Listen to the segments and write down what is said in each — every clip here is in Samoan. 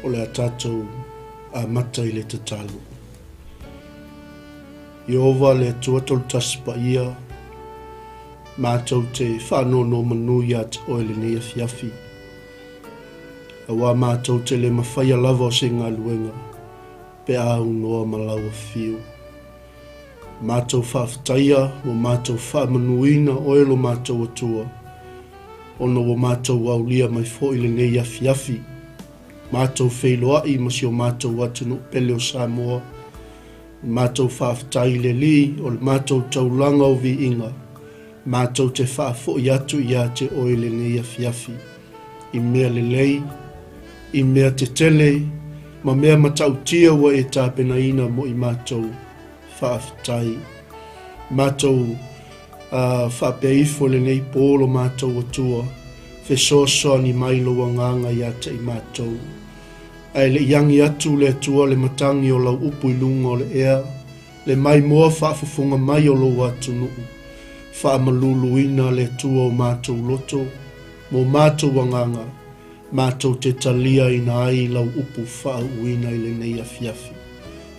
O le a tatou amata i le tatalo. Ieova le Atua Tolutasi Paia, matou te faanonomanu ia te Oe lenei afiafi, auā matou te le mafaia lava o se galuega pe a aunoa ma lau afio. Matou faafetaia ua matou faamanuina Oe lo matou Atua, ona ua matou aulia mai foi lenei afiafi, matou feiloai ma si o matou atunuu pele o Samoa. Matou faafetai i le Alii o le matou taulaga o viiga, matou te faafoi atu ia te Oe lenei afiafi, i mea lelei, i mea tetele, ma mea matautia ua e tapenaina mo i matou. Faafetai. Matou faapea ifo i lenei po lo matou Atua, fesoasoani mai lou agaga ia te i matou. Ae le i agi atu le Atua le matagi o lau upu i luga o le ea, le maimoa faafofoga mai o lou atunuu, faamaluluina le Atua o matou loto, mo matou agaga, matou te taliaina ai lau upu faauuina i lenei afiafi.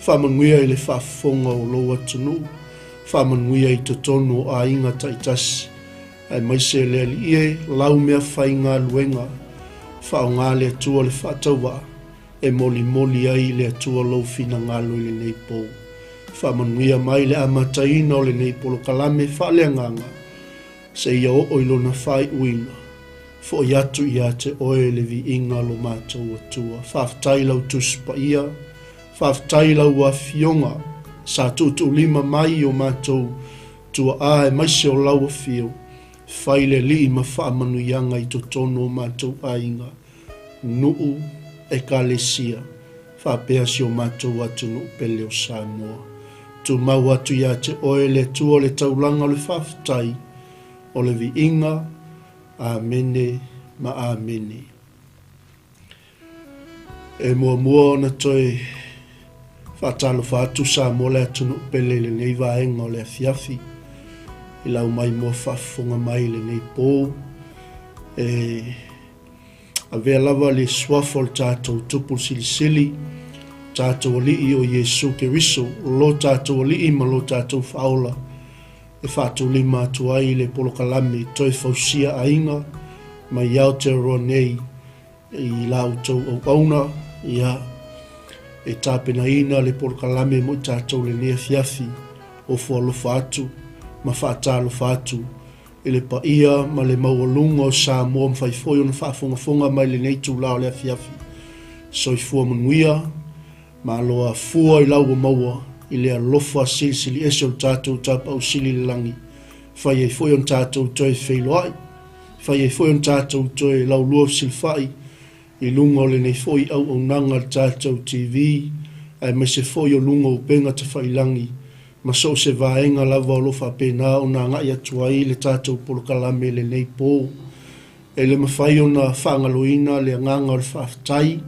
Faamanuia i le faafofoga o lou atunuu, faamanuia i totonu o aiga taitasi, aemaise le Alii e, lau mea faigaluega, faaaoga le Atua le faatauvaa e molimoli ai le Atua lou finagalo i lenei po. Faamanuia mai le amataina o lenei polokalame faaleagaga, seia oo i lona faaiuina. Foi atu ia te Oe le viiga lo matou Atua. Faafetai i lau Tusi Paia, faafetai i lau Afioga sa tuutuulima mai i o matou tuaa aemaise o lau afio, fai le Alii ma faamanuiaga i totonu o matou aiga, nuu, ekalesia, faapea si o matou atunuu pele o Samoa. Tumau atu ia te Oe le Atua o le taulaga o le faafetai, o le viiga, Amene ma Amene. E muamua ona toe faatalofa atu Samoa le atunuu pele i lenei vaega o le afiafi i lau maimoa faafofoga mai i lenei po. E avea lava le suafa o le tatou Tupu Silisili, tatou Alii o Iesu Keriso, lo tatou Alii ma lo tatou Faaola, e faatulima atu ai le polokalame Toe Fausia Aiga mai Aotearoa nei i la outou auauna, ia, e tapenaina le polokalame mo i tatou lenei afiafi, ofo alofa atu ma faatalofa atu i le paia ma le maualuga o Samoa mafai foi ona faafogafoga mai lenei itula o le afiafi. Soifua manuia. Malo afua i lau ua maua i le alofa silisili ese o le tatou Tapaau Sili i le lagi, fai ai foi ona tatou toe feiloai, fai ai foi ona tatou toe laulua fesilafai i luga o lenei foi auaunaga a le tatou TV, aemaise foi o luga o upega tafailagi ma so o se vaega lava o lo o faapena ona agai atu ai le tatou polokalame i lenei po. E le mafai ona faagaloina le agaga o le faafetai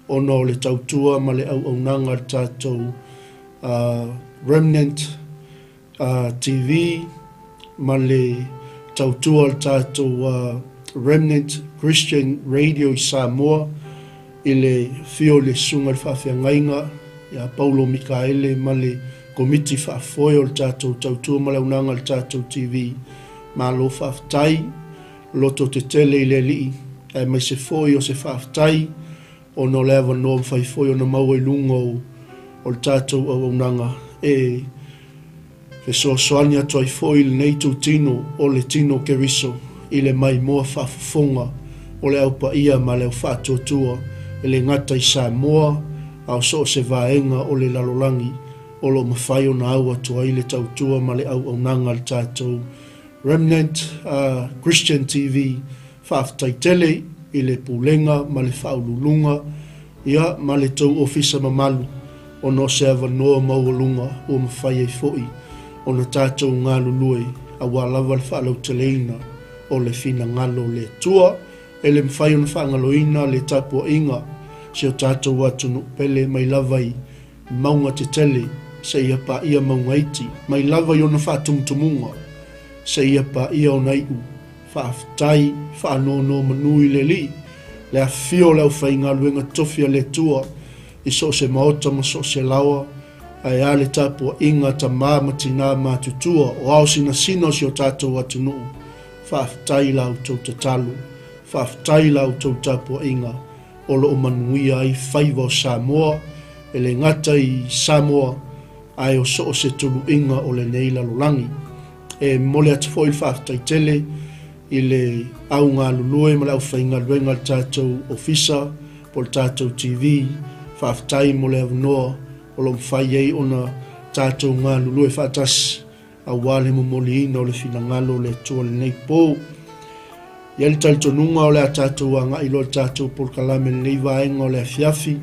ona o le tautua ma le auaunaga a le tatou Remnant TV ma le tautua a le tatou Remnant Christian Radio i Samoa i le afio o le Susuga i le Faafeagaiga ia Paulo Mikaele ma le Komiti Faafoe o le tatou tautua ma le auaunaga a le tatou TV. Malo faafetai, loto tetele i le Alii, aemaise foi o se faafetai ona o le avanoa mafai foi ona maua i luga o le tatou auaunaga e fesoasoani atu ai foi lenei itutino o le tino Keriso i le maimoa faafofoga o le au paia ma le au faatuatua e le gata i Samoa a o so o se vaega o le lalolagi o lo o mafai ona au atu ai le tautua ma le auaunaga a le tatou Remnant Christian TV. Faafetai tele i le Pulega ma le Faauluuluga, ia, ma le tou ofisa mamalu, ona o se avanoa maualuga ua mafai ai foi ona tatou galulue aua lava le faalauteleina o le finagalo o le Atua. E le mafai ona faagaloina le tapuaiga si o tatou atunuu pele mai lava i mauga tetele seia paia mauga iti, mai lava i ona faatumutumuga seia paia ona iu. Faafetai, faanonomanu i le Alii, Le afifio o le aufaigaluega totofi a le Atua i so o se maota ma so o se laoa, ae a le tapuaiga a tama ma tina matutua o ao sinasina o si o tatou atunuu, faafetai i la outou tatalo, faafetai i la outou tapuaiga o lo o manuia ai faiva o Samoa, e le gata i Samoa, ae o so o se tuluiga o lenei lalolagi. E momoli atu foi le faafetai tele i le au galulue ma le aufaigaluega a le tatou Ofisa po o le tatou TV. Faafetai mo le avanoa o lo o mafai ai ona tatou galulue faatasi aua le momoliina o le finagalo o le Atua i lenei po. E i ai le talitonuga o le a tatou agai loa i le tatou polokalame i lenei vaega o le afiafi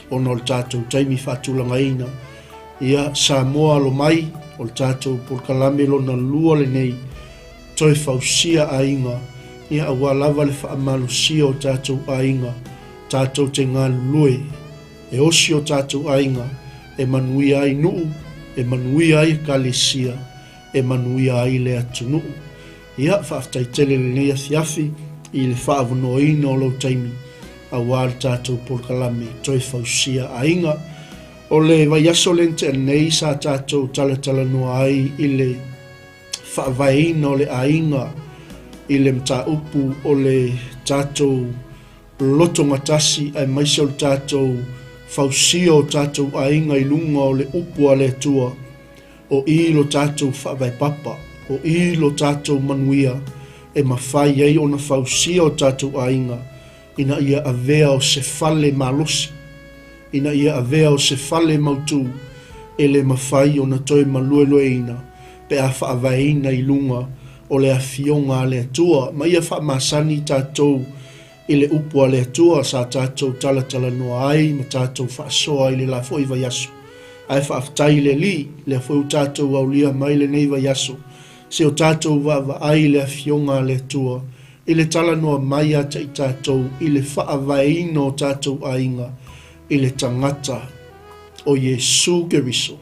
ona o le tatou taimi faatulagaina. Ia, Samoa alo mai, o le tatou polokalame lona lua lenei, toe fausia aiga, ia aua lava le faamalosia o tatou aiga, tatou te galulue e osi o tatou aiga, e manuia ai nuu, e manuia ai ekalesia, e manuia ai le atunuu. Ia, faafetai tele i lenei afiafi i le faaavanoaina o lou taimi aua le tatou polokalame Toe Fausia Aiga. O le vaiaso lea na tea nei sa tatou talatalanoa ai i le faavaeina o le aiga i le mataupu o le tatou lotogatasi aemaise o le tatou fausia o tatou aiga i luga o le upu a le Atua. O i lo tatou faavae papa, o i lo tatou manuia e mafai ai ona fausia o tatou aiga ina ia avea o se fale malosi, ina ia avea o se fale mautū e le mafai ona toe maluelueina pe a faavaeina i luga o le Afioga a le Atua ma ia faamasani tatou i le upu a le Atua sa tatou talatalanoa ai ma tatou faasoa i le la foi vaiaso. Ae faafetai i le Alii, lea foi ua tatou aulia mai lenei vaiaso, se o tatou vaavaai i le Afioga a le Atua i le talanoa mai ia te i tatou i le faavaeina o tatou aiga i le tagata o Iesu Keriso,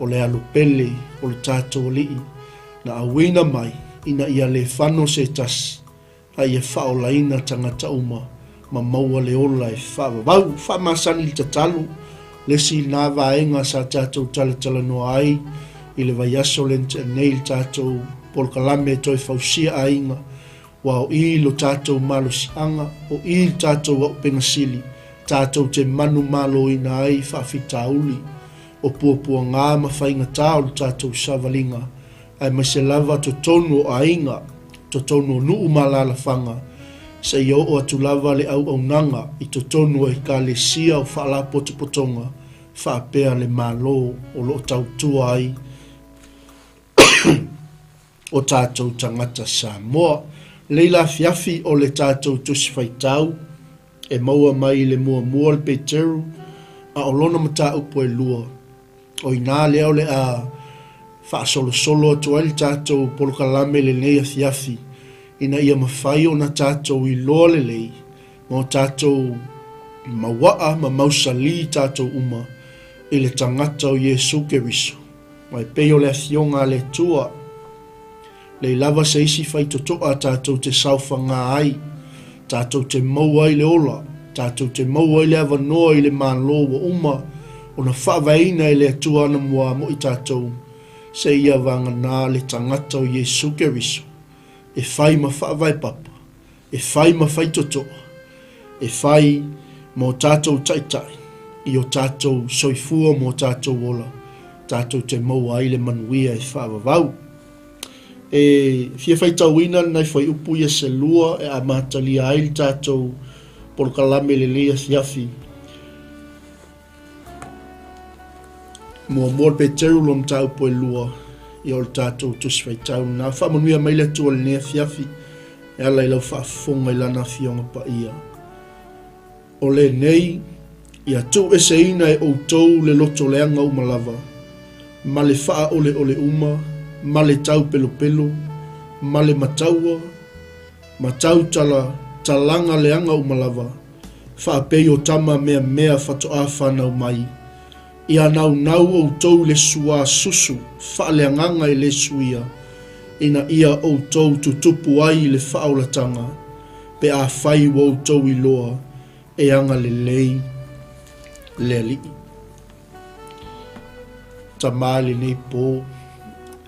o le alo pele o le tatou Alii, na auina mai ina ia le fano se tasi, a ia faaolaina tagata uma ma maua le ola e faavavau. Faamasani le tatalo, le isi lena vaega sa tatou talatalanoa ai i le vaiaso lea na tea nei i le tatou polokalame e toe fausia aiga, aua o i lo tatou malosiaga, o i le tatou auupega sili, tatou te manumaloina ai faafitauli o puapuaga ma faigata o le tatou savaliga aemaise lava totonu o aiga, totonu o nuu ma alaalafaga, seia oo atu lava le auaunaga i totonu o Ekalesia o Faalapotopotoga faapea le Malo o lo o tautua ai o tatou tagata Samoa. Lenei la afiafi o le tatou Tusi Faitau e maua mai i le muamua le Peteru a o lona mataupu e lua, O i ina lea o le a faasolosolo atu ai le tatou polokalame i lenei afiafi ina ia mafai ona tatou iloa lelei ma o tatou mauaa ma mausali tatou uma i le tagata o Iesu Keriso. Ma e pei o le Afioga a le Atua, Lei lava se isi faitotoa tatou te saofagā ai, tatou te maua ai le ola, tatou te maua ai le avanoa i le Malo ua uma ona faavaeina e le Atua anamua mo i tatou, seia vagana le tagata o Iesu Keriso, e fai ma faavae papa, e fai ma faitotoa, e fai ma o tatou taitai i o tatou soifua ma o tatou ola, tatou te maua ai le manuia e faavavau. E fia faitauina nai fuaiupu ia se lua e amatalia ai le tatou polokalame i lenei afiafi. Muamua le Peteru lona mataupu e lua, ia o le tatou tusi faitau lena. Faamanuia mai le Atua i lenei afiafi e ala i lau faafofoga i Lana Afioga Paia. O lenei, ia tuueseina e outou le loto leaga uma lava, ma le faaoleole uma, ma le taupelopelo, ma le mataua, ma tautala talaga leaga uma lava, faapei o tama meamea faatoa fanau mai, ia naunau outou i le suā susu faaleagaga e le suia, ina ia outou tutupu ai i le faaolataga, pe afai ua outou iloa e agalelei le Alii. Tama i lenei po,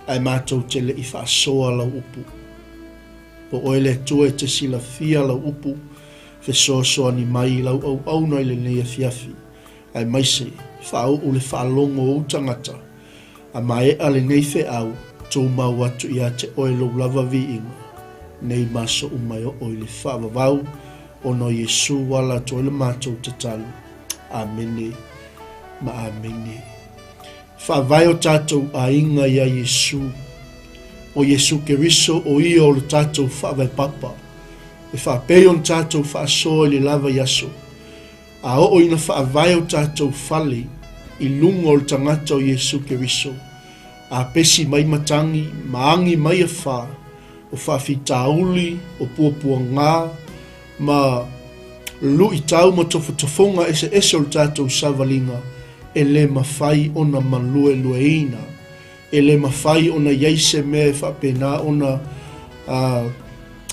ae matou te le i faasoa lau upu. O oe le Atua e te silafia lau upu, fesoasoani mai i lau auauna i lenei afiafi, aemaise faauu le faalogo o ou tagata, a maea lenei feau, tumau atu ia te oe lou lava viiga, nei ma aso uma e oo i le faavavau, ona o Iesu ua ala atu ai le matou tatalo. Amene ma amene. Faavae o tatou aiga iā Iesu. O Iesu Keriso o ia o le tatou faavae papa, e faapei ona tatou faasoa i le lava i aso, a oo ina faavae o tatou fale i luga o le tagata o Iesu Keriso, a pesi mai matagi ma agi mai afā, o faafitauli, o puapuagā, ma luitau ma tofotofoga eseese o le tatou savaliga, e le mafai ona maluelueina. E le mafai ona i ai se mea e faapena ona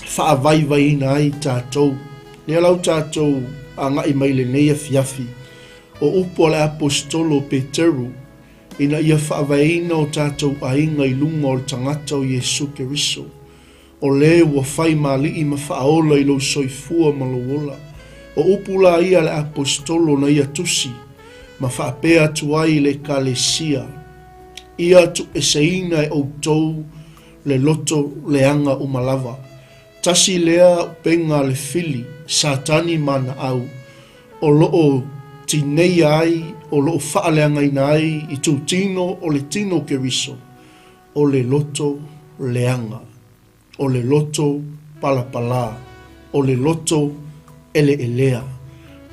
faavaivaiina ai tatou. Lea la ua tatou agai mai lenei afiafi, o upu a le Aposetolo o Peteru, ina ia faavaeina o tatou aiga i luga o le tagata o Iesu Keriso, O le ua fai ma alii ma faaola i lou soifua ma lou ola. O upu la ia a le Aposetolo na ia tusi ma faapea atu ai i le Ekalesia, Ia tuueseina e outou le loto leaga uma lava. Tasi lea upega a le fili, Satani ma ana au, o lo o tineia ai, o lo o faaleagaina ai itutino o le tino o Keriso, O le loto leaga, o le loto palapalā, o le loto ʻeleʻelea.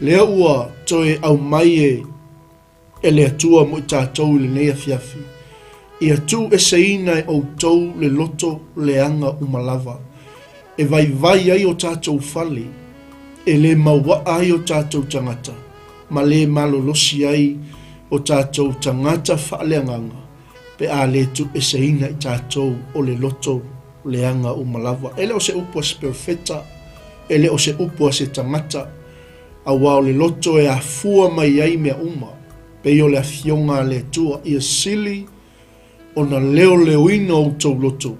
Lea ua toe aumai e e le Atua mo i tatou i lenei afiafi, Ia tuueseina e ʻoutou le loto leaga uma lava, e vaivai ai o tatou fale, e lē mauaʻa ai o tatou tagata, ma lē malolosi ai o tatou tagata faaleagaga, pe a le tuueseina i tatou o le loto leaga uma lava. E le o se upu a se perofeta, e le o se upu a se tagata, auā o le loto e afua mai ai mea uma, pei o le Afioga a le Atua, ia sili ona leoleoina outou loto,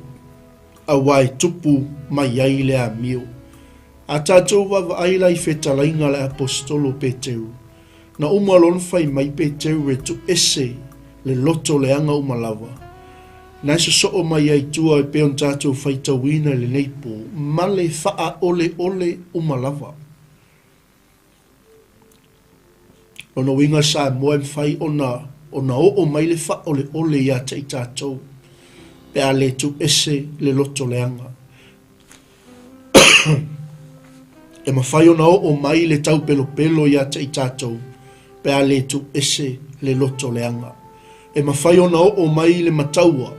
auā e tupu mai ai le amio. A tatou vaavaai la i fetalaiga a le Aposetolo o Peteru, Na uma loa ona fai mai Peteru e tuuese le loto leaga uma lava, na e sosoo mai ai tua e pei ona tatou faitauina i lenei po, ma le faaoleole uma lava. Lona uiga Samoa e mafai ona ona oo mai le faaoleole ia te i tatou pe a le tuuese le loto leaga. E mafai ona oo mai le taupelopelo ia te i tatou pe a le tuuese le loto leaga. E mafai ona oo mai le mataua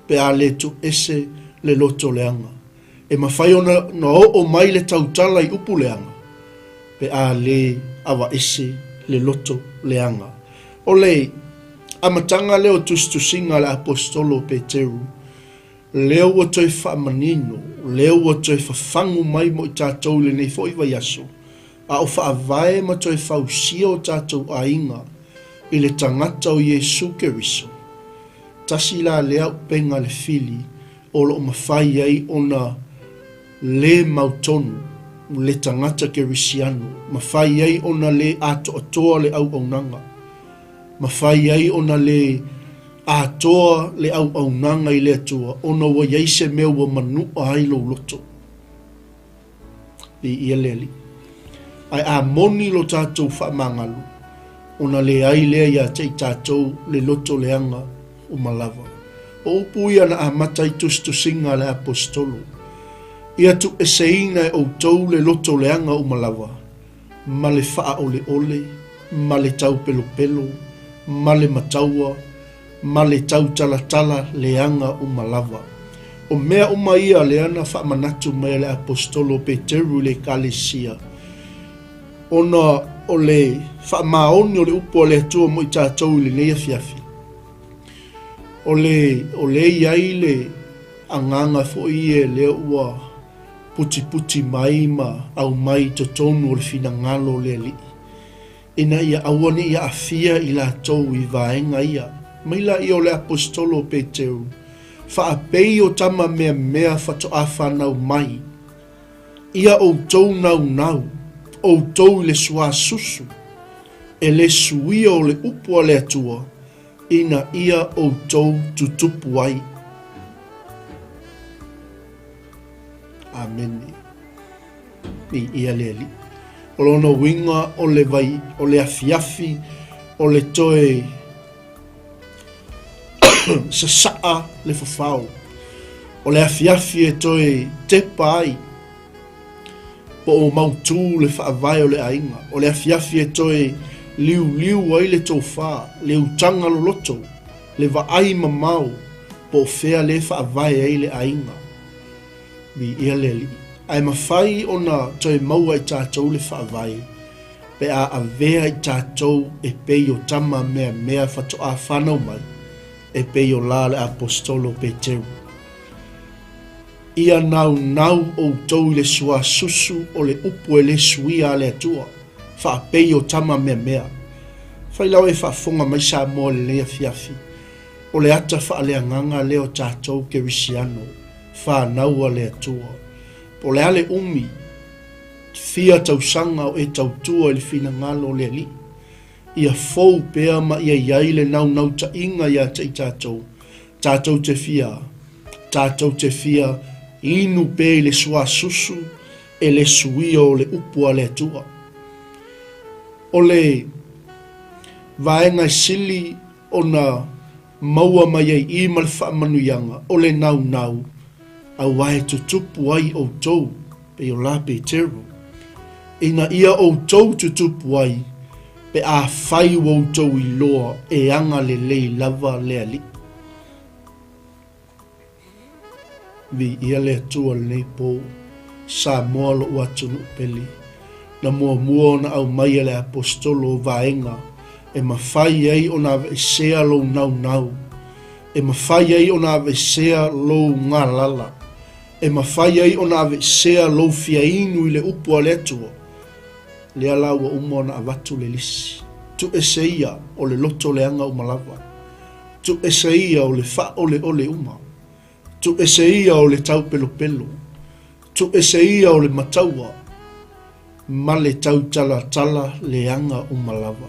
pe a le tuuese le loto leaga. E mafai ona oo mai le tautala i upu leaga pe a le avaese le loto leaga. O le amataga lea o tusitusiga a le Aposetolo o Peteru Lea ua toe faamanino, lea ua toe fafagu mai mo i tatou i lenei foi vaiaso, a o faavae ma toe fausia o tatou aiga i le tagata o Iesu Keriso. Tasi la lea upega le fili o lo o mafai ai ona lē mautonu le tagata Kerisiano, mafai ai ona lē atoatoa le auaunaga, mafai ai ona lē Atoa le auaunaga i le Atua ona ua i ai se mea ua manuʻa ai lou loto. Viia le Alii. Ae a moni lo tatou faamagalo, ona leai lea ia te i tatou le loto leaga uma lava. O upu ia na amata ai tusitusiga a le Aposetolo, Ia tuueseina e outou le loto leaga uma lava, ma le faaoleole, ma le taupelopelo, ma le mataua, ma le tautalatala leaga uma lava. O mea uma ia lea na faamanatu mai e le Aposetolo o Peteru i le Ekalesia, ona o le faamaoni o le upu a le Atua mo i tatou i lenei afiafi. O le, o lea e i ai le agaga foi ia lea ua. putiputi mai ma aumai i totonu o le finagalo o le Alii, ina ia aua ne i aafia i latou i vaega ia. Mai laia o le Aposetolo o Peteru, faapei o tama meamea faatoa fanau mai, ia outou naunau, outou i le suasusu, e le suia o le upu a le Atua, ina ia outou tutupu ai. Amene. Viia le Alii. O lona uiga o le vai, o le afiafi, o le toe sasaa le fafao. O le afiafi e toe tepa ai po o mautū le faavae o le aiga. O le afiafi e toe liuliu ai le tofa, le utaga loloto, le vaai mamao po o fea le faavae ai le aiga. Viia le Alii. Ae mafai ona toe maua i tatou le faavae pe a avea i tatou e pei o tama meamea faatoa fanau mai, e pei o la le Aposetolo Peteru. Ia naunau outou i le suasusu o le upu e le suia a le Atua, faapei o tama meamea. Fai la oe e faafofoga mai Samoa i lenei afiafi, o le ata faaleagaga lea o tatou Kerisiano, fanau a le Atua. Po o le a le umi, fia tausaga o e tautua i le finagalo o le Alii, ia fou pea ma ia i ai le naunautaiga ia te i tatou, tatou te fia, tatou te fia inu pea i le suasusu e le suia o le upu a le Atua. O le vaega e sili ona maua mai ai i ma le faamanuiaga o le naunau, aua e tutupu ai outou, pei o la Peteru, ina ia outou tutupu ai, pe afai ua outou iloa e agalelei lava le Alii. Viia le Atua i lenei po, Samoa lou atunuu pele, na muamua ona aumai e le Aposetolo o vaega e mafai ai ona aveesea lou naunau, e mafai ai ona aveesea lou galala, e mafai ai ona aveesea lou fiainu i le upu a le Atua, lea la ua uma ona avatu le lisi. Tuuese ia o le loto leaga uma lava. Tuuese ia o le faaoleole uma. Tuuese ia o le taupelopelo. Tuuese ia o le mataua ma le tautalatala leaga uma lava.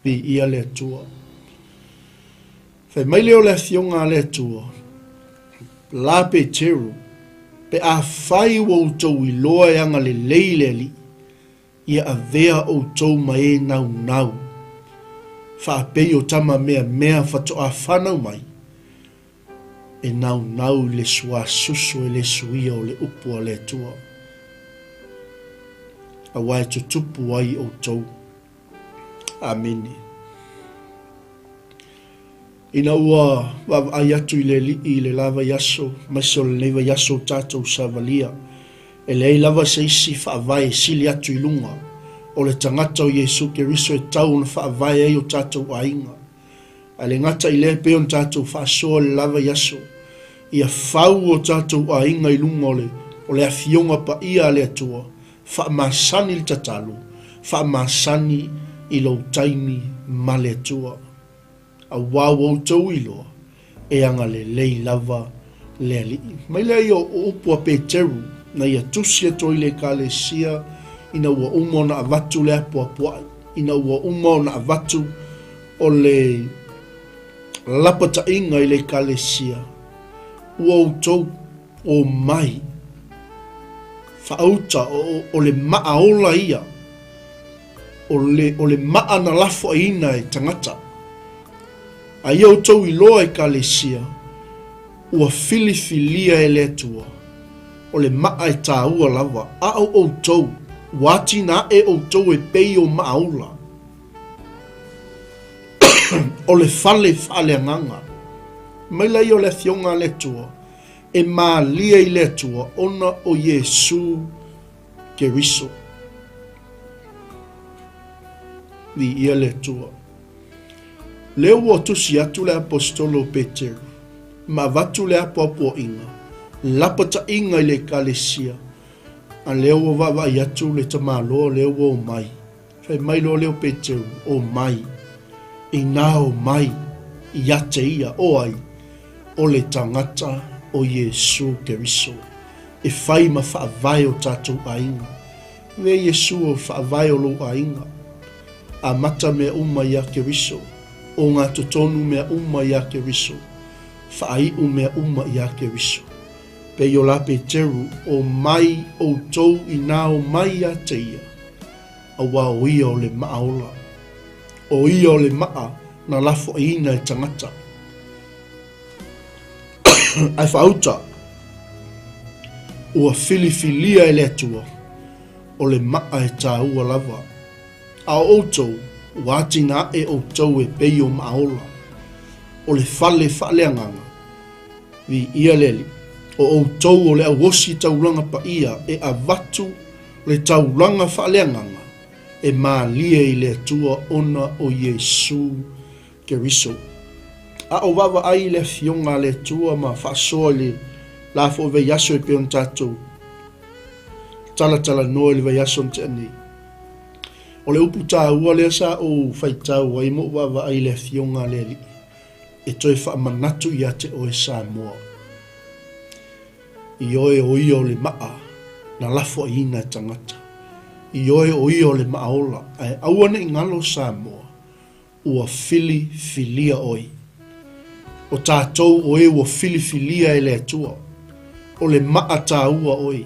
Viia le Atua. Fai mai lea o le Afioga a le Atua, La Peteru, pe afai ua outou iloa e agalelei le Alii, ia avea outou ma e naunau, faapei o tama meamea faatoa fanau mai, e naunau i le suasusu e le suia o le upu a le Atua, aua e tutupu ai outou. Amene. Ina ua vaavaai atu i le Alii i le la vaiaso, aemaise o lenei vaiaso o tatou savalia, e leai lava se isi faavae e sili atu i luga o le tagata o Iesu Keriso e tau ona faavae ai o tatou aiga. Ae le gata i lea e pei ona tatou faasoa i le la vaiaso, ia fau o tatou aiga i luga o le o le Afioga Paia a le Atua, faamasani le tatalo, faamasani i lou taimi ma le Atua. Aua ua outou iloa, e agalelei lava le Alii. Mai lea ia o upu a Peteru na ia tusi atu ai i le Ekalesia ina ua uma ona avatu le apoapoai, ina ua uma ona avatu o le lapataiga i le Ekalesia, ua outou omai faauta o, o le maa ola ia, o le, o le maa na lafoaiina e tagata. A ia outou iloa Ekalesia, ua filifilia e le Atua, o le maa e tāua lava, a o outou, ua atinae outou e pei o maa ola. O le fale faaleagaga. Mai laia o le Afioga a le Atua, e malie i le Atua ona o Iesū Keriso. Viia le Atua. Lea ua tusi atu le Aposetolo o Peteru, ma avatu le apoapoaiga, Lapataiga i le Ekalesia, a lea ua vaavaai atu le tamaloa lea ua omai. Fai mai loa lea o Peteru, Omai, inā omai ia te ia, o ai? O le tagata o Iesū Keriso, e fai ma faavae o tatou aiga. Avea Iesū o faavae o lou aiga. Amata mea uma iā Keriso, ogatotonu mea uma iā Keriso, faaiu mea uma iā Keriso. Pei o la Peteru, Omai outou inā omai ia te ia, auā o ia o le maa ola. O ia o le maa na lafoaiina e tagata. Ae faauta, ua filifilia e le Atua, o le maa e tāua lava. A o outou, ua atinae outou e pei o maa ola, o le fale faaleagaga, Viia le Alii. O outou o le auosi taulaga paia e avatu le taulaga faaleagaga e malie i le Atua ona o Iesu Keriso. A o vaavaai i le Afioga a le Atua ma faasoa i le la foi vaiaso e pei ona tatou talatalanoa i le vaiaso na tea nei. O le upu taua lea sa ou faitau ai ma ou vaavaai i le Afioga a le Alii. E toe faamanatu ia te oe Samoa. Ioe o ia o le maa na lafoaiina e tagata. Ioe o ia o le maa ola, ae aua ne i galo Samoa, ua filifilia oe. O tatou o e ua filifilia e le Atua. O le maa taua oe.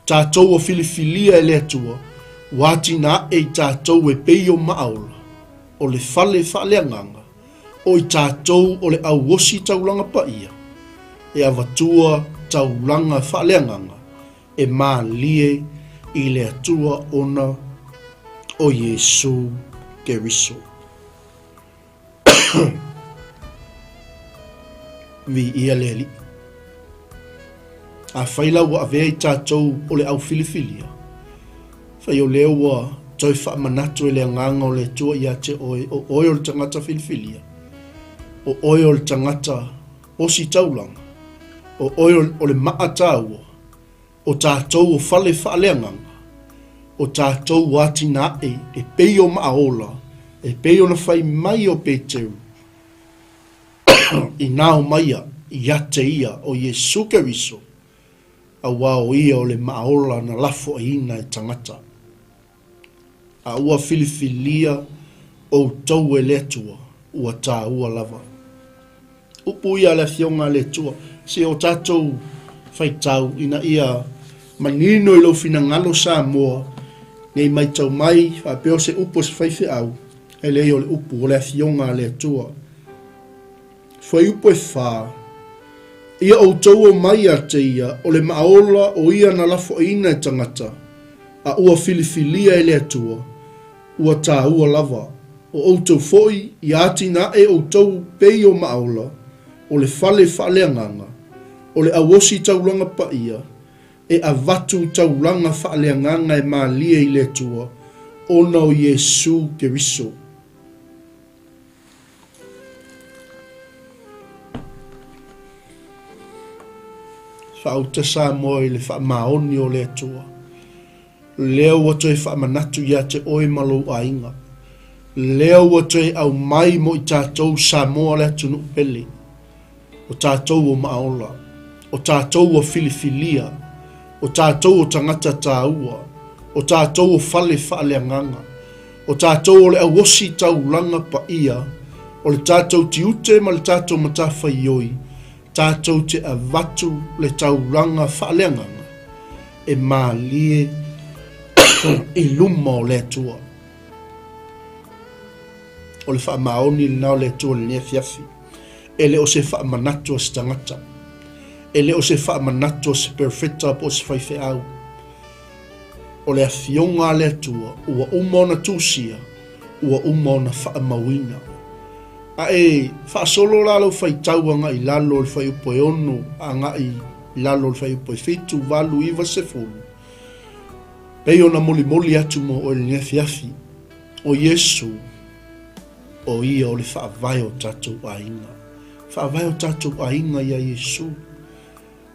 Tatou ua filifilia e le Atua, ua atinae i tatou e pei o maaola, o le fale faaleagaga, o i tatou o le auosi taulaga paia, e avatua taulaga faaleagaga e malie i le Atua ona o Iesu Keriso. Viia le Alii. Afai la ua avea i tatou o le au filifilia, fai o lea ua toe faamanatu e le Agaga o le Atua ia te oe, o oe o le tagata filifilia, o oe o le tagata ositaulaga, o oe o le maa taua, O tatou o fale faaleagaga, o tatou ua atinae e pei o maaola, e pei ona fai mai o Peteru, inā omaia ia te ia o Iesu Keriso, auā o ia o le maaola na lafoaiina e tagata. A ua filifilia outou e le Atua, ua tāua lava. Upu ia a le Afioga a le Atua, se o tatou faitau ina ia manino i lou finagalo Samoa, nei maitau mai faapea o se upu a se faifeau, e leai o le upu o le Afioga a le Atua. Fuaiupu e fa, Ia outou omai ia te ia, o le maaola o ia na lafoaiina e tagata, a ua filifilia e le Atua, ua tāua lava. O outou foi, ia atinae outou pei o maaola, o le fale faaleagaga, o le auosi taulaga paia, e avatu taulaga faaleagaga e malie i le Atua, ona o Iesu Keriso. Faauta Samoa i le faamaoni o le Atua. Lea ua toe faamanatu ia te oe ma lou aiga. Lea ua toe aumai mo i tatou Samoa le atunuu pele. O tatou o maaola. O tatou ua filifilia. O tatou o tagata taua. O tatou o fale faaleagaga. O tatou o le auosi taulaga paia. O le tatou tiute ma le tatou matafaioi, tatou te avatu le taulaga faaleagaga e malie i luma o le Atua. O le faamaoni lena o le Atua i lenei afiafi. E le o se faamanatu a se tagata. E le o se faamanatu a se perofeta po o se faifeau. O le Afioga a le Atua ua uma ona tusia, ua uma ona faamauina. A e faasolo la lau faitau agai i lalo o le fuaiupu e 6 agai i lalo o le fuaiupu e 7, 8, 9, 10, pei ona molimoli atu mo oe i lenei afiafi, o Iesu, O ia o le faavae o tatou aiga. Faavae o tatou aiga ia Iesu.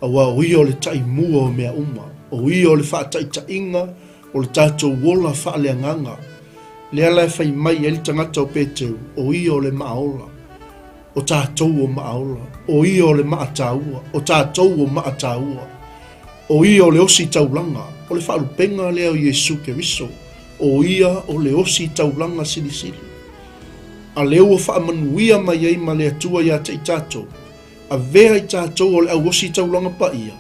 Auā o Ia o le taimua o mea uma, o Ia o le faataitaiga o le tatou ola faaleagaga. Lea la e fai mai ai le tagata o Peteru, o Ia o le maaola, o tatou o maaola, o Ia o le maa taua, o tatou o maa taua, o Ia o le osi taulaga, o le faalupega lea o Iesu Keriso, o Ia o le osi taulaga silisili. A lea ua faamanuia mai ai ma le Atua ia te i tatou, Avea i tatou o le auosi taulaga paia,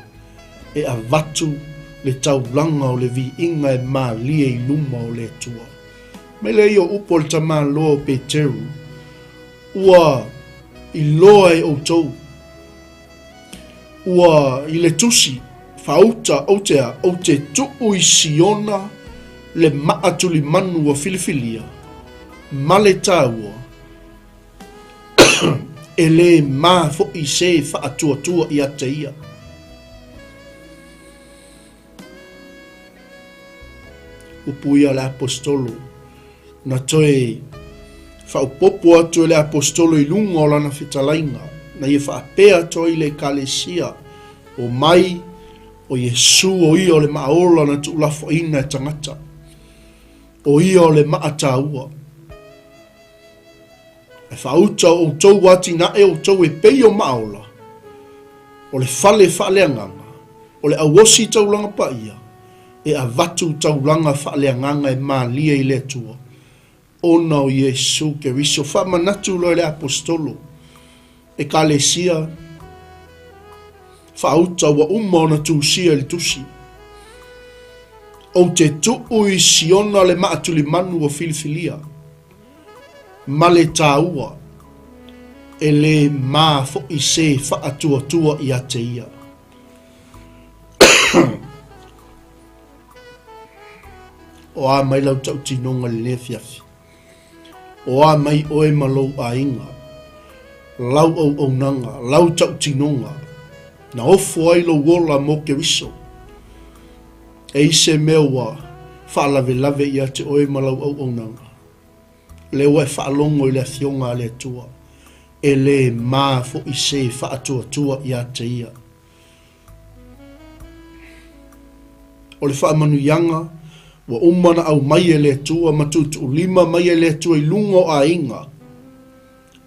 e avatu le taulaga o le viiga e malie i luma o le Atua. Mai lea ia o upu a le tamaloa o Peteru, Ua iloa e outou, ua i le tusi faauta ou te a, ou te tuu i Siona le maa tulimanu ua filifilia, ma le taua, E lē mā foʻi se faatuatua ia te ia. Upu ia a le Aposetolo, na toe faaopoopo atu e le Aposetolo i luga o lana fetalaiga, na ia faapea atu ai le Ekalesia, Omai, o Iesu o ia o le maaola na tuulafoaiina e tagata, o ia o le maa taua. E faauta o outou atinae outou e pei o maaola, o le fale faaleagaga, o le auosi taulaga paia, e avatu taulaga faaleagaga e malie i le Atua, ona o Iesu Keriso. Faamanatu loa e le Aposetolo, Ekalesia, faauta ua uma ona tusia i le tusi. Ou te tuu i Siona le maatulimanu ua filifilia, ma le taua, e lē mā foʻi se faatuatua ia te ia. O a mai lau tautinoga i lenei afiafi? O a mai oe ma lou aiga, lau auaunaga, lau tautinoga, na ofo ai lou ola mo Keriso? E i se mea ua faalavelave ia te oe ma lau auaunaga? Lea ua e faalogo i le Afioga a le Atua, e lē mā foʻi se faatuatua ia te ia. O le faamanuiaga ua uma ona aumai e le Atua ma tuutuulima mai e le Atua i luga o aiga,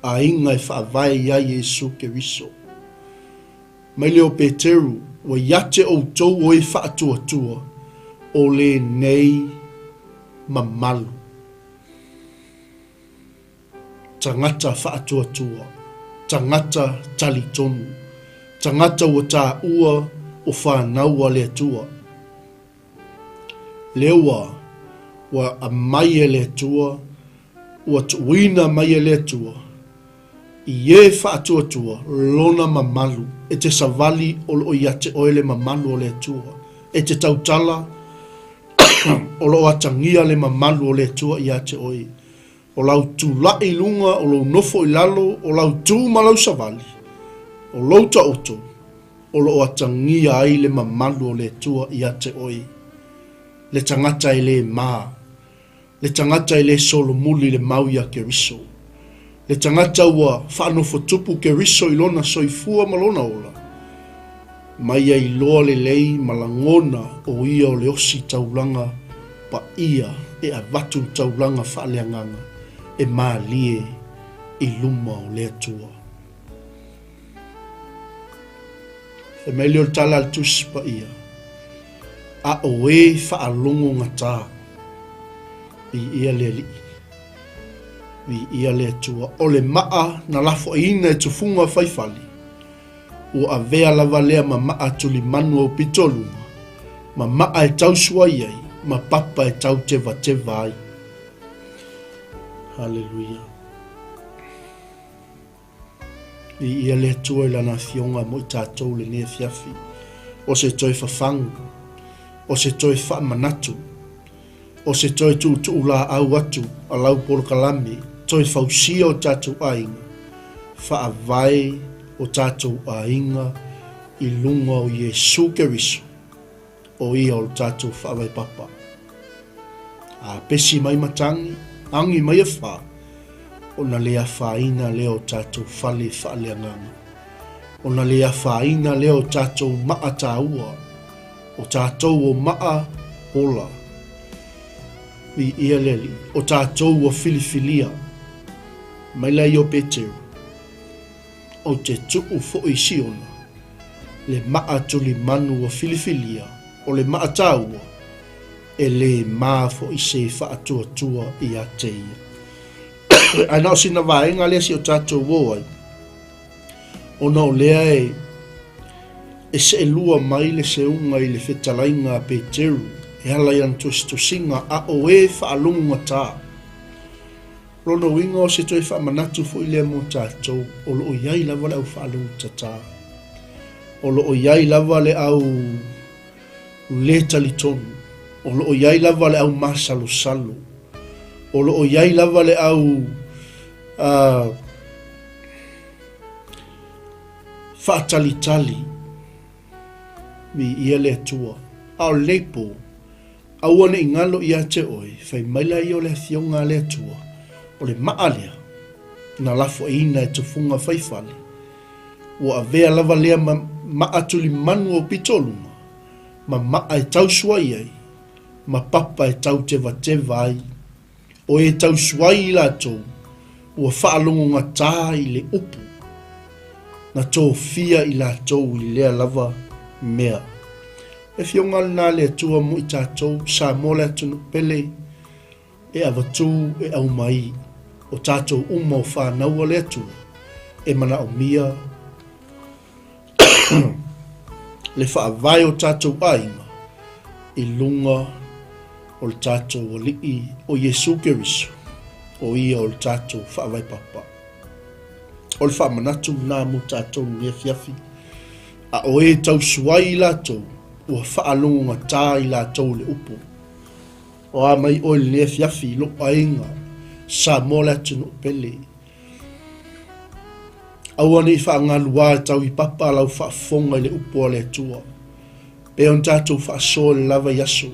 aiga e faavae iā Iesu Keriso. Mai lea o Peteru, ua ia te outou o e faatuatua, o lenei mamalu. Tagata faatuatua, tagata talitonu, tagata ua taua o fanau a le Atua. Lea ua, ua aumai e le Atua, ua tuuina mai e le Atua, i e faatuatua Lona mamalu, e te savali o lo o ia te oe le mamalu o le Atua, e te tautala o lo o atagia le mamalu o le Atua ia te oe. O lau tulai i luga, o lou nofo i lalo, o lau tu ma lau savali, o lou taoto, o lo o atagia ai le mamalu o le Atua ia te oe. Le tagata e lē mā, le tagata e lē solomuli i le mau iā Keriso, le tagata ua faanofotupu Keriso i lona soifua ma lona ola, ma ia iloa lelei ma lagona o ia o le osi taulaga paia e avatu taulaga faaleagaga e malie i luma o le Atua. Fai mai lea o le tala a le Tusi Paia, A o e faalogo gata, viia le Alii, viia le Atua, o le maa na lafoaiina e tufuga faifale, ua avea lava lea ma maa tulimanu aupito luga, ma maa e tausuai ai, ma papa e tautevateva ai. Haleluia. Viia le Atua i Lana Afioga mo i tatou lenei afiafi, o se toe fafagu, o se toe faamanatu, o se toe tuutuulaau atu a lau polokalame, toe fausia o tatou aiga, faavae o tatou aiga i luga o Iesu Keriso. O ia o le tatou faavae papa. A pesi mai matagi, agi mai afa, ona le afaina lea o tatou fale faaleagaga. Ona le afaina lea o tatou maa taua, o tatou o maa ola. Viia le Alii, o tatou ua filifilia. Mai laia o Peteru, Ou te tuu foi i Siona, le maa tulimanu ua filifilia, o le maa taua, e lē ma foi se faatuatua ia te ia. Ae na o sina vaega lea si o tatou o ai, ona o lea e e seelua mai le seuga i le fetalaiga a Peteru e ala i ana tusitusiga a o e faalogogata. Lona uiga o se toe faamanatu foi lea mo tatou, o lo o i ai lava le au faalogotata. O lo o i ai lava le au lē talitonu, o lo o i ai lava le au masalosalo, o lo o i ai lava le au uh, faatalitali. Viia le Atua. A o lenei pō, aua ne i galo ia te oe, fai maila ia o le Afioga a le Atua, o le maa lea na lafoaiina e tufuga faifale, Ua avea lava lea ma maa tulimanu o pitoluma, ma maa e tausuai ai, ma papa e tautevateva ai. O e tausuai i latou, ua faalogogatā i le upu, na tofia i latou i lea lava mea. Le Afioga lena a le Atua mo i tatou, Samoa le atunuu pele, E avatū e aumaī o tatou uma o whanau a le Atua e manaomia le faavae o tatou aiga i luga o le tatou Alii o Iesu Keriso, o ia o le tatou faavae papa. O le faamanatu lena mo tatou lenei afiafi, a o e tausuai i latou, ua faalogogatā i latou i le upu. O a mai oe i lenei afiafi i lou aiga, Samoa le atunuu pele. Aua ne i faagaluā e tau i papa lau faafofoga i le upu a le Atua. Pei ona tatou faasoa i le lava i aso,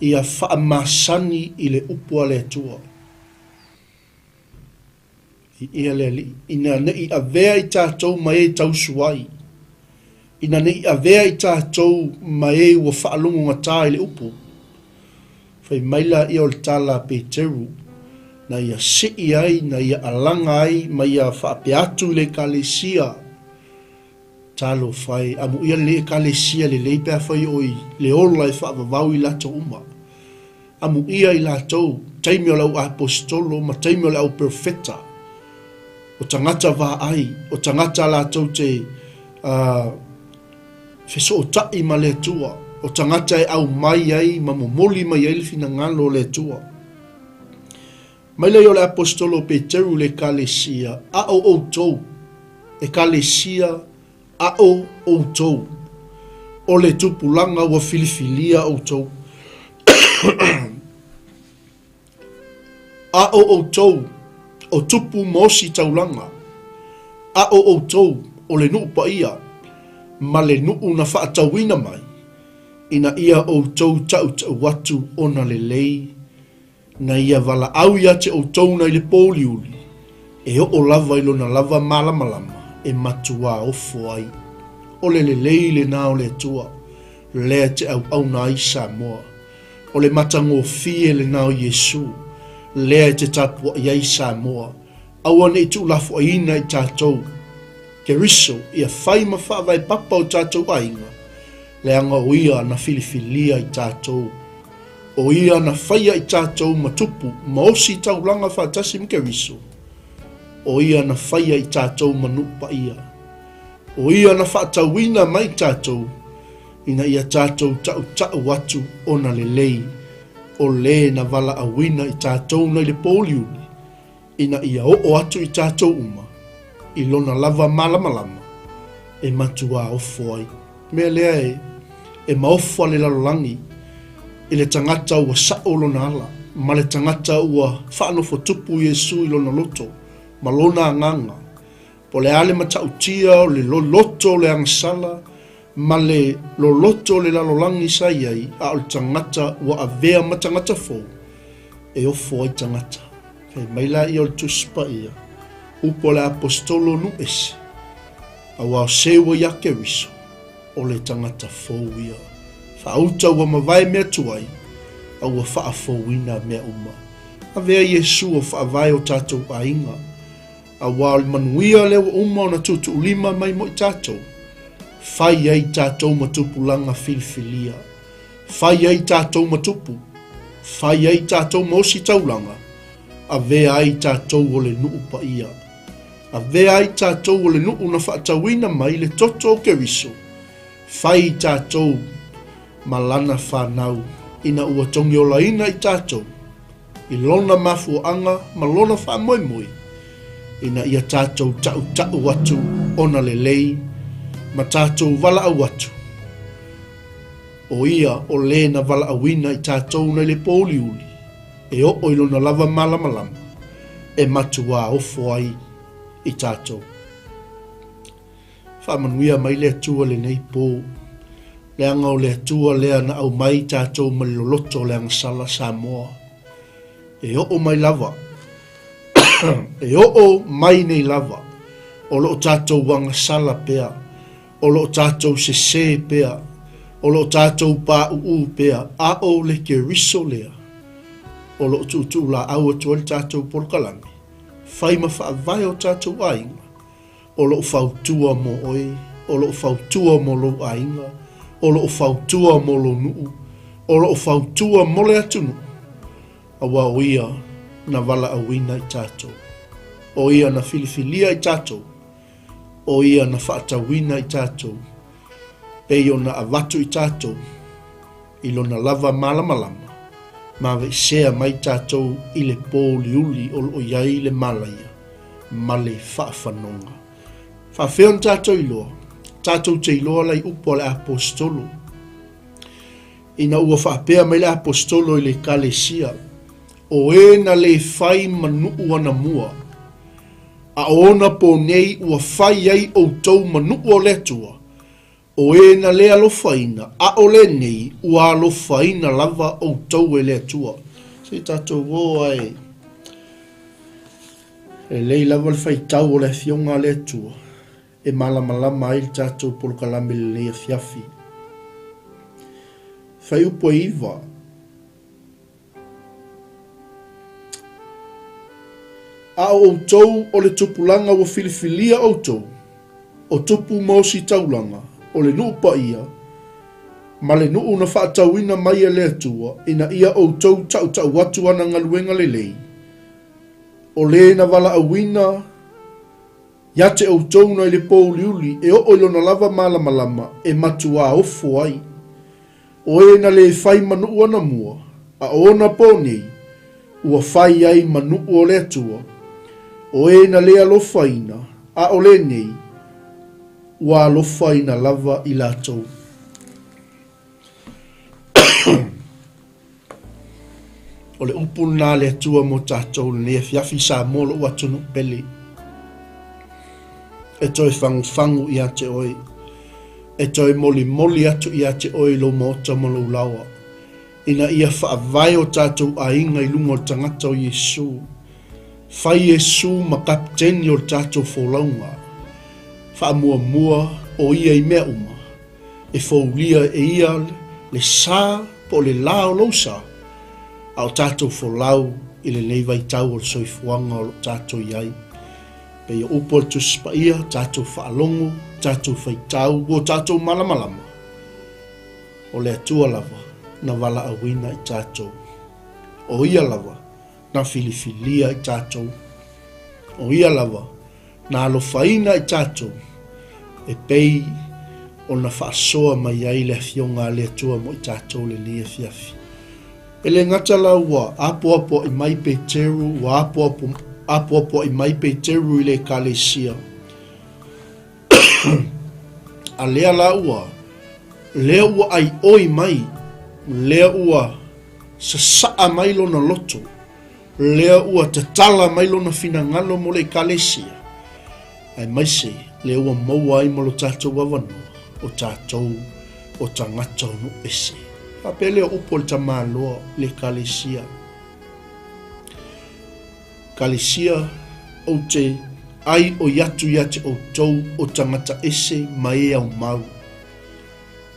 ia faamasani i le upu a le Atua. Viia le Alii, ina ne i avea i tatou ma e tausu ai, ina ne i avea i tatou ma e ua faalogogatā i le upu. Fai mai laia o le tala a Peteru, na ia sii ai, na ia alaga ai, ma ia faapea atu i le Ekalesia, Talofa e, amuia lenei Ekalesia lelei pe afai o i le ola e faavavau i latou uma. Amuia i latou, taimi o le au aposetolo ma taimi o le au perofeta, o tagata vaai, o tagata latou te uh, fesootai ma le Atua, o tagata e aumai ai ma momoli mai ai le finagalo o le Atua. Mai lea o le aposetolo o Peteru i le Ekalesia, a o outou, Ekalesia, a o outou, o le tupulaga ua filifilia outou. A o outou, o tupu ma osi taulaga, a o outou, o le nuu paia, ma le nuu na faatauina mai, ina ia outou tautau atu ona lelei, Na ia valaau ia te outou nai le pōuliuli, e oo lava i lona lava malamalama e matuā ofo ai. O le lelei lenā o le Atua, lea te auauna ai Samoa. O le matagofie lenā o Iesu, lea e te tapuai ai Samoa. Aua ne i tuulafoaiina i tatou. Keriso, ia fai ma faavae papa o tatou aiga, leaga o ia na filifilia i tatou. O ia na faia i tatou ma tupu ma osi taulaga faatasi ma Keriso. O ia na faia i tatou ma nuu paia. O ia na faatauina mai tatou ina ia tatou tautau atu ona lelei, o le na valaauina i tatou nai le pōuliuli, ina ia oo atu i tatou uma i lona lava malamalama e matuā ofo ai. Mea lea e, e maofa le lalolagi i le tagata ua sa'o lona ala, ma le tagata ua faanofotupu Iesu i lona loto ma lona agaga, po o le a le matautia o le loloto o le agasala ma le loloto o le lalolagi sa i ai, a o le tagata ua avea ma tagata fou e ofo ai tagata. Fai mai laia o le Tusi Paia, upu a le Aposetolo nuu ese. Aua o se ua ia Keriso, o le tagata fou ia. Faauta ua mavae mea tuai, a ua faafouina mea uma. Avea Iesu o faavae o tatou aiga, aua o le manuia lea ua uma ona tuutuulima mai mo i tatou. Fai ai tatou ma tupulaga filifilia. Fai ai tatou ma tupu. Fai ai tatou ma ositaulaga. Avea ai tatou o le nuu paia. Avea ai tatou o le nuu na faatauina mai le toto o Keriso. Fai i tatou ma lana fanau ina ua togiolaina i tatou i lona mafuaaga ma lona faamoemoe ina ia tatou taʻutaʻu atu ona lelei ma tatou valaau atu. ʻO ia o lē na valaauina i tatou nai le pōuliuli e oo i lona lava malamalama e matuā ofo ai i tatou. Faamanuia mai le Atua lenei pō, leaga o le Atua lea na aumai i tatou ma le loloto o le agasala Samoa. E oo mai lava, e oo mai nei lava, o lo o tatou agasala pea, o lo o tatou sesē pea, o lo o tatou pāʻuʻū pea, a ʻo le Keriso lea o lo o tuutuulaau atu ai le tatou polokalame, fai ma faavae o tatou aiga, o lo o fautua mo oe, o lo o fautua mo lou aiga, o lo o fautua mo lou nuu, o lo o fautua mo le atunuu, aua o ia na valaauina i tatou. O ia na filifilia i tatou, o ia na faatauina i tatou, pei ona avatu i tatou i lona lava malamalama, ma aveesea mai tatou i le pōuliuli o lo o i ai le malaia ma le faafanoga. Faafefea ona tatou iloa? Tatou te iloa la i upu a le Aposetolo. Ina ua faapea mai le Aposetolo i le Ekalesia, O e na lē fai ma nuu anamua, a o ona pō nei ua fai ai ʻoutou ma nuu o le Atua, o e na lē alofaina, a o lenei ua alofaina lava ʻoutou e le Atua. Se i tatou ō ae lelei lava le faitau o le Afioga a le Atua e malamalama ai le tatou polokalame i lenei afiafi. Fuaiupu e 9. A o ʻoutou o le tupulaga ua filifilia ʻoutou, o tupu ma ositaulaga, o le nuu paia, ma le nuu na faatauina mai e le Atua, ina ia ʻoutou taʻutaʻu atu ana galuega lelei, o lē na valaauina ia te ʻoutou nai le pōuliuli e oo i lona lava malamalama e matuā ofo ai. O e na lē fai ma nuu anamua, a o ona pō nei, ua fai ai ma nuu o le Atua. O e na lē alofaina, a o lenei, ua alofaina lava i latou. O le upu lena a le Atua mo tatou lenei afiafi Samoa lou atunuu pele. E toe fagufagu ia te oe. E toe molimoli atu ia te oe i lou maota ma lou laoa, ina ia faavae o tatou aiga i luga o le tagata o Iesu. Fai Iesu ma kapiteni o le tatou folauga. Faamuamua o ia i mea uma. E foulia e ia le sa po o le la o lou sa, a o tatou folau i lenei vaitau o le soifuaga o lo o tatou i ai. Pei o upu a le Tusi Paia, tatou faalogo, tatou faitau, ua tatou malamalama, o le Atua lava na valaauina i tatou. O Ia lava na filifilia i tatou. O Ia lava na alofaina i tatou e pei ona faasoa mai ai le Afioga a le Atua mo i tatou lenei afiafi. E le gata la ua apoapoaʻi mai Peteru, ua apoapo, apoapoaʻi mai Peteru i le Ekalesia, a lea la ua, lea ua ʻaiʻoi mai, lea ua sasaʻa mai lona loto, Lea ua tatala mai lona finagalo mo le Ekalesia, aemaise lea ua maua ai ma lo tatou avanoa, o tatou o tagata o nuu ese. Faapea lea o upu a le tamaloa i le Ekalesia. Ekalesia, ou te Aioi atu ia te outou o tagata ese ma e aumau.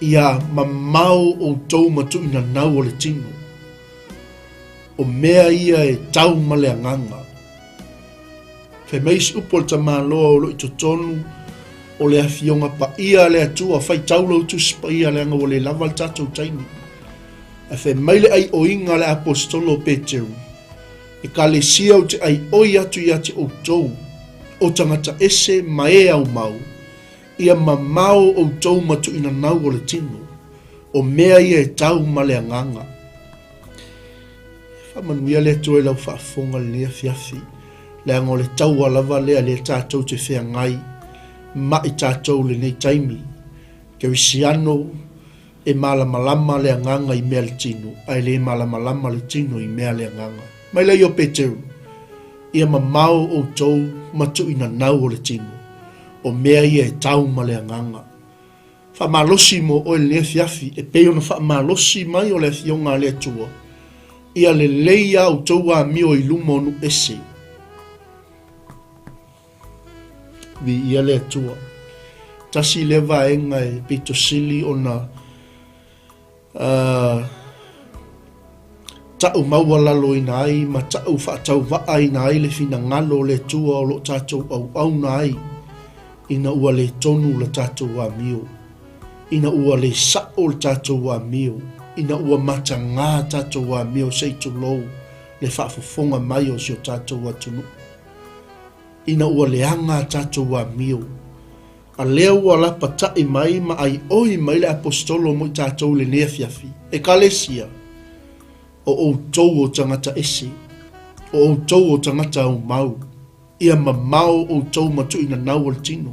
Ia mamao outou ma tuuinanau o le tino. O mea ia e tau ma le agaga. Fai mai isi upu o le tamaloa o lo o i totonu o le Afioga Paia a le Atua, faitau lou Tusi Paia leaga ua le lava le tatou taimi. Ae fai mai le aioiga a le Aposetolo o Peteru, Ekalesia ou te aioi atu ia te outou, o tagata ese ma e aumau, ia mamao outou ma tuuinanau o le tino, o mea ia e tau ma le agaga. E faamanuia le Atua i lau faafofoga i lenei afiafi, leaga o le taua lava lea lea tatou te feagai ma i tatou i lenei taimi. Kerisiano, e malamalama le agaga i mea le tino, ae le malamalama le tino i mea le agaga. Mai lea i o Peteru, Ia mamao outou ma tuuinanau o le tino, o mea ia e tau ma le agaga. Faamalosi mo oe lenei afiafi, e pei ona faamalosi mai o le Afioga a le Atua, ia lelei a outou amio i luma o nuu ese. Viia le Atua. Tasi lea vaega e pito sili ona uh, ta'u maualaloina ai ma ta'u faatauvaaina ai le finagalo o le Atua o lo o tatou auauna ai ina ua le tonu le tatou amio, ina ua le sa'o le tatou amio, ina ua matagā tatou amio se i tulou le faafofoga mai o si o tatou atunuu, ina ua leaga a tatou amio. A lea ua lapataʻi mai ma aioi mai le Aposetolo mo i tatou i lenei afiafi, Ekalesia, o outou o tagata ese, o outou o tagata aumau, ia mamao outou ma tuuinanau o le tino.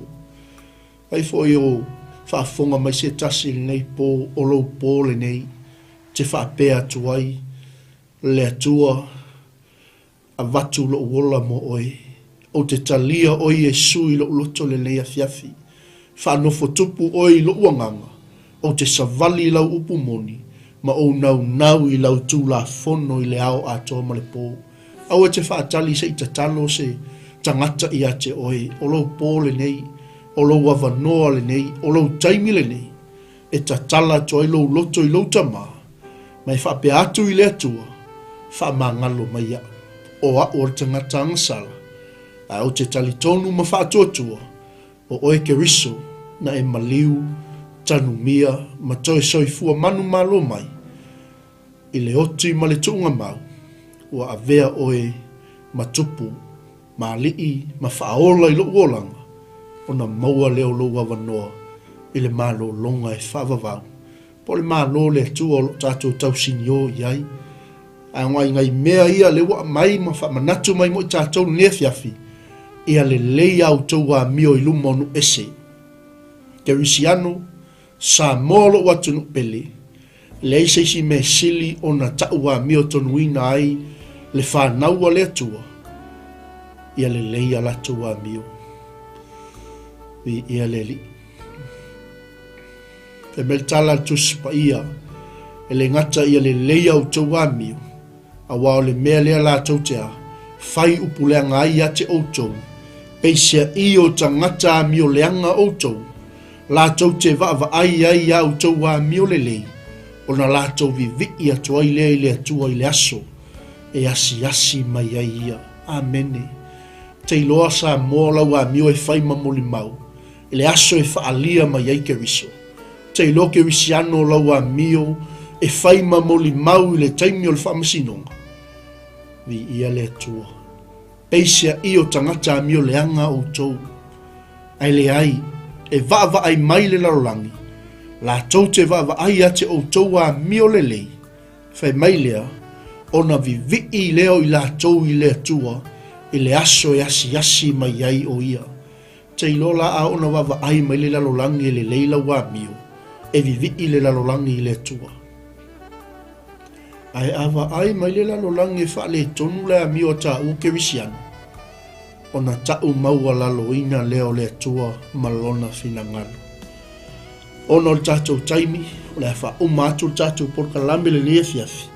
Ai foi o faafofoga mai se tasi i lenei po, o lou po lenei, te faapea atu ai le Atua, Avatu lou ola mo oe. Ou te talia oe Iesu i lou loto lenei afiafi. Faanofo tupu oe i lou agaga. Ou te savali i lau upu moni, ma ou naunau i lau Tulafono i le ao atoa ma le po. Aua e te faatali se i tatalo se tagata ia te oe, o lou po lenei, o lou avanoa lenei, o lou taimi lenei, e tatala atu ai lou loto i lou tama, ma e faapea atu i le Atua, Faamagalo mai iaʻu, o aʻu o le tagata agasala, ae ou te talitonu ma faatuatua, o oe Keriso, na e maliu, tanumia, ma toe soifua manumalo mai, i le oti ma le tuugamau, ua avea oe ma tupu, ma alii, ma faaola i loʻu olaga, ona maua lea o lou avanoa i le malologa e faavavau. Po o le Malo o le Atua o lo o tatou tausiniō i ai. Ae o nai mea ia lea ua aumai ma faamanatu mai mo i tatou lenei afiafi, ia lelei a outou amio i luma o nuu ese. Kerisiano, Samoa lou atunuu pele, leai se isi mea sili ona ta'u amio tonuina ai le fanau a le Atua, ia lelei a latou amio. Viia le Alii. Fai mai le tala a le Tusi Paia, E le gata ia lelei a outou amio, aua o le mea lea latou te a, fai upu leaga ai ia te outou, peiseai o tagata amio leaga outou, latou te vaavaai ai iā outou amio lelei, ona latou vivii atu ai lea i le Atua i le aso e asiasi mai ai ia. Amene. Te iloa Samoa o lau amio e fai ma molimau, I le aso e faaalia mai ai Keriso. Te iloa Kerisiano o lau amio e fai ma molimau i le taimi o le faamasinoga. Viia le Atua. Peiseai o tagata amio leaga outou. Ae leai, e vaavaai mai le lalolagi, latou te vaavaai ia te outou amio lelei, fai mai lea, ona vivii lea o i latou i le Atua i le aso e asiasi mai ai o Ia. Te iloa la a ona vaavaai mai le lalolagi e lelei lau amio, e vivii le lalolagi i le Atua. Ae a vaai mai le lalolagi e faaletonu le amio a tāua Kerisiano, ona ta'u maualaloina lea o le Atua ma Lona finagalo. Ona o le tatou taimi, o le a faauma atu le tatou polokalame lenei afiafi,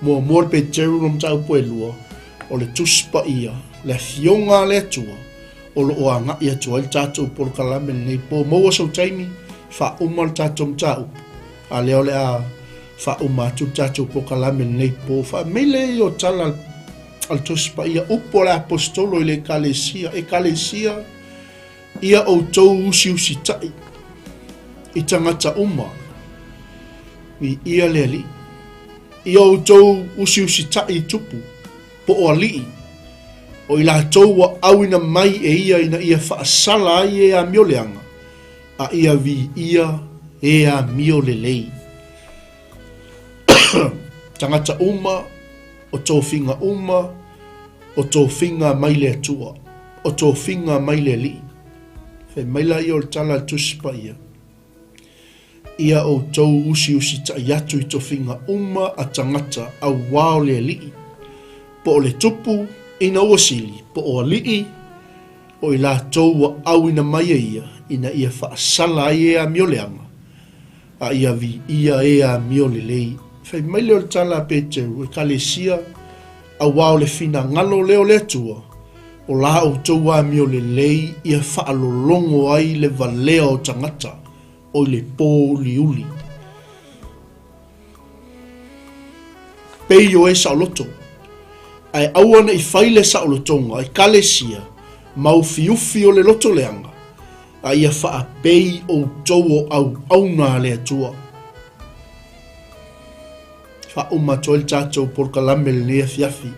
muamua le Peteru ma mataupu e lua, o le Tusi Paia, le Afioga a le Atua, o lo o agai atu ai le tatou polokalame lenei po. Maua sou taimi, faauma le tatou mataupu, a lea o le a faauma atu le tatou polokalame lenei po. Faamei le ia o tala a le Tusi Paia, upu a le Aposetolo i le Ekalesia, Ekalesia, ia outou usiusitai i tagata uma, viia le Alii. Ia outou usiusitai i tupu, po o alii, o i latou ua auina mai e ia ina ia faasala ai e amio leaga, a ia viia e amio lelei. Tagata uma, o tofiga uma, o tofiga mai le Atua, o tofiga mai le Alii. Fai mai laia o le tala a le Tusi Paia, Ia outou usiusitai atu i tofiga uma a tagata auā o le Alii, po o le tupu ina ua sili, po o alii, o i latou ua auina mai e ia ina ia faasala ai e amio leaga, a ia viia e amio lelei. Fai mai lea o le tala a Peteru, Ekalesia, auā o le finagalo lea o le Atua, o la outou amio lelei ia faalologo ai le valea o tagata o i le pōuliuli. Pei o e saoloto, ae aua ne i fai le saolotoga Ekalesia ma ufiufi o le loto leaga, a ia faapei outou o auauna a le Atua. Faauma atu ai le tatou polokalame lenei afiafi.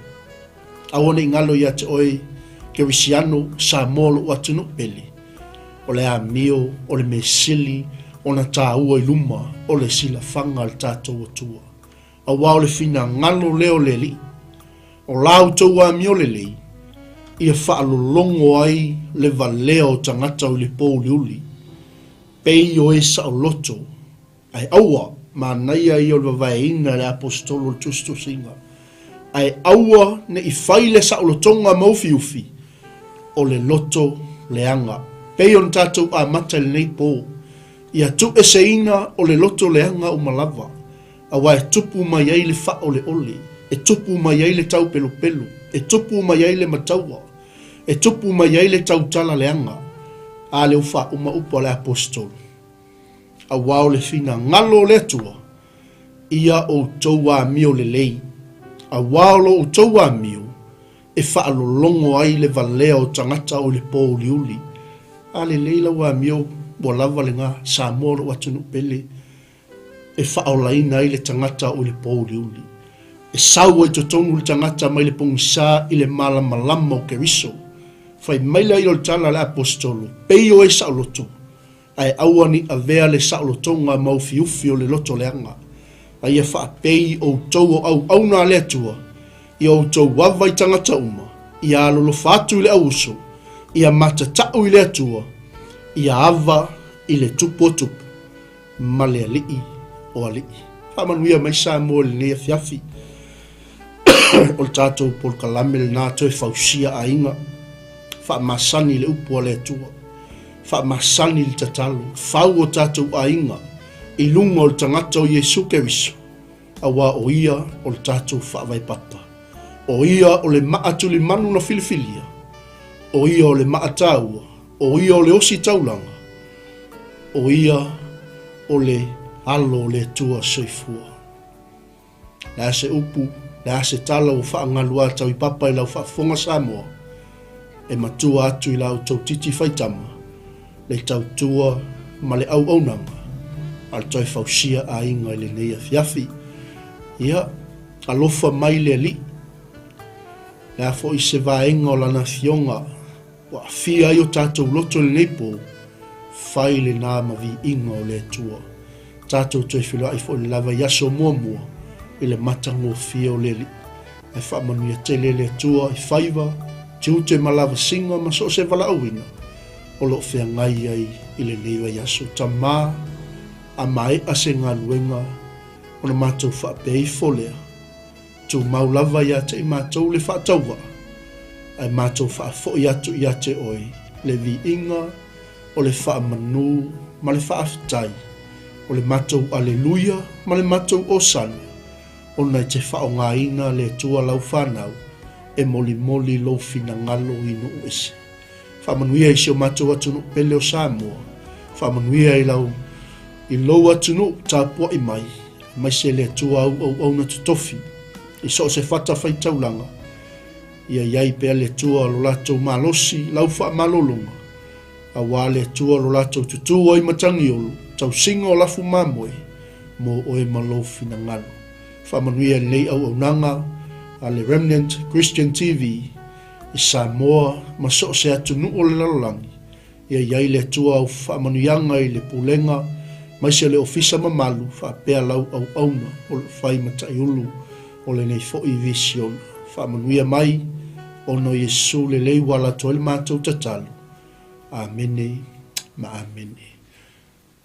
Aua ne i galo ia te oe Kerisiano, Samoa lou atunuu pele, o le amio o le mea sili ona taua i luma o le silafaga a le tatou Atua. Aua o le finagalo lea o le Alii, o la outou amio lelei, ia faalologo ai le valea o tagata o i le pōuliuli, pei o e saoloto, Ae aua, manaia ia o le vavaeina e le Aposetolo o le tusitusiga, ae aua ne i fai le saolotoga ma ufiufi o le loto leaga. Pei ona tatou amata i lenei po, ia tuueseina o le loto leaga uma lava, aua e tupu mai ai le faaoleole, e tupu mai ai le taupelupelu, e tupu mai ai le mataua, e tupu mai ai le tautala leaga, a lea ua faauma upu a le Aposetolo. Aua o le finagalo o le Atua, ia outou amio lelei, aua o lo outou amio e faalologo ai le valea o tagata o i le pōuliuli. A lelei lau amio, ua lava lena, Samoa lou atunuu pele, e faaolaina ai le tagata o i le pōuliuli. E sau ai totonu le tagata mai le pogisa i le malamalama o Keriso. Fai mai lea o le tala a le Aposetolo, Pei o e saoloto, Ae aua ne i avea le saolotoga ma ufiufi o le loto leaga, a ia faapei outou o auauna a le Atua, ia outou ava i tagata uma, ia alolofa atu i le auuso, ia matatau i le Atua, ia ava i le Tupu o tupu ma le Alii o alii. Faamanuia mai Samoa i lenei afiafi. O le tatou polokalame lena toe fausia aiga, faamasani le upu a le Atua. Faamasani le tatalo, fau o tatou aiga i luga o le tagata o Iesu Keriso, auā o Ia o le tatou faavaepapa. O Ia o le maa tulimanu na filifilia, o Ia o le maa taua, o Ia o le osi taulaga, o Ia o le Alo o le Atua soifua. Le a se upu, le a se tala ua faagalu a Tauipapa i lau faafofoga Samoa, e matua atu i la outou titi faitama, le tautua ma le auaunaga a le toe fausia aiga i lenei afiafi. Ia, alofa mai le Alii. Le a foi se vaega o Lana Afioga Ua aafia ai o tatou loto i lenei po, fai lena ma viiga o le Atua. Tatou toe feiloai foi i le lava i aso muamua i le matagofie o le Alii. Ae faamanuia tele le Atua i faiva, tiute ma lavasiga ma so o se valaauina o lo o feagai ai i lenei vaiaso. Tama, a maea se galuega ona matou faapea ifo lea, Tumau lava ia te i matou le faatauvaa, ae matou faafoi atu ia te oe le viiga o le faamanu ma le faafetai, o le matou Aleluia ma le matou Osana, ona e te faaaogaina le Atua lau fanau e molimoli lou finagalo i nuu ese. Faamanuia i si o matou atunuu pele o Samoa. Faamanuia i lau i lou atunuu tapuai mai, aemaise le Atua au auauna totofi i so o se fatafaitaulaga. Ia i ai pea le Atua lo latou malosi, lau faamalologa, aua le Atua lo latou tutū ai matagiolo, tausiga o lafu mamoe, mo oe ma lou finagalo. Faamanuia i lenei auaunaga a le Remnant Christian TV i Samoa ma so o se atunuu o le lalolagi. Ia i ai le Atua au faamanuiaga i le pulega aemaise le ofisa mamalu faapea lau auauna o lo o fai ma taiulu o lenei foi visiona. Faamanuia mai ona o Iesu lelei ua ala atu ai le matou tatalo. Amene ma amene.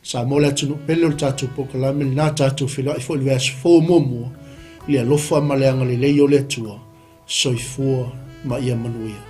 Samoa le atunuu pele o le tatou polokalame lena, tatou feiloai foi i le vaiaso fou muamua i le alofa ma le agalelei o le Atua. Soifua ma ia manuia.